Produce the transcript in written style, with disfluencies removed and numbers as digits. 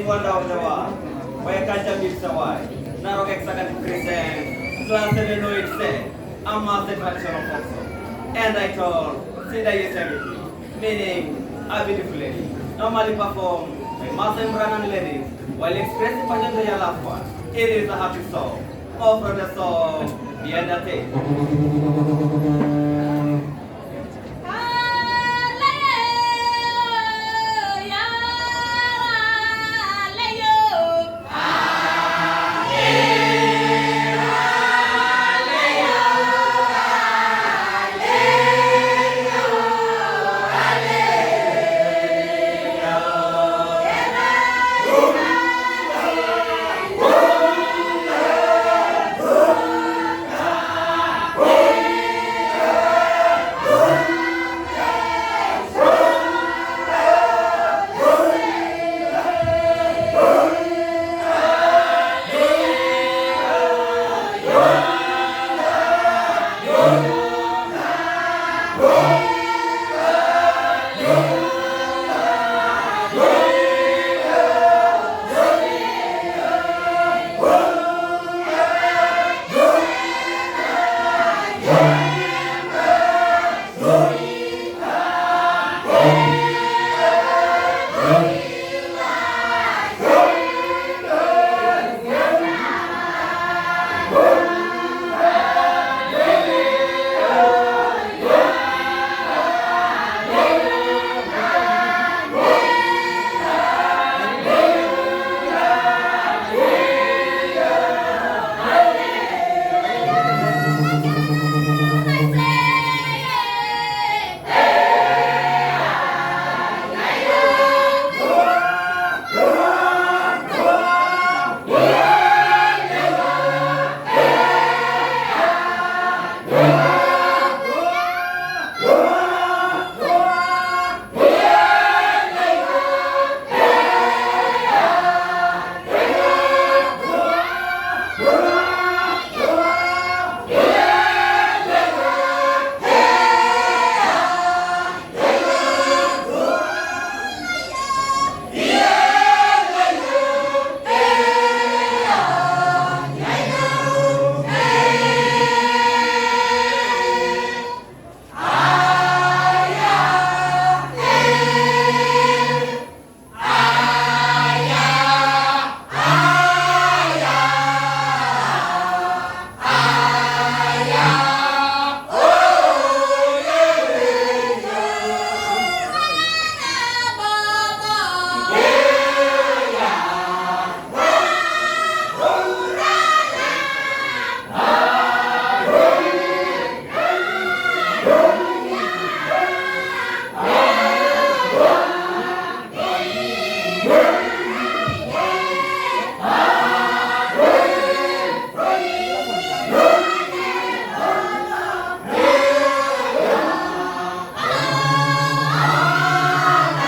Wonder of the world, where culture meets the world. Narok Executive presents Class Noitse, a master traditional folk song. And I told Sida Yosemite, meaning a beautiful lady, normally performed by Master Imran ladies while expressing passion to your loved one. It is a happy song. More from the song, be entertained.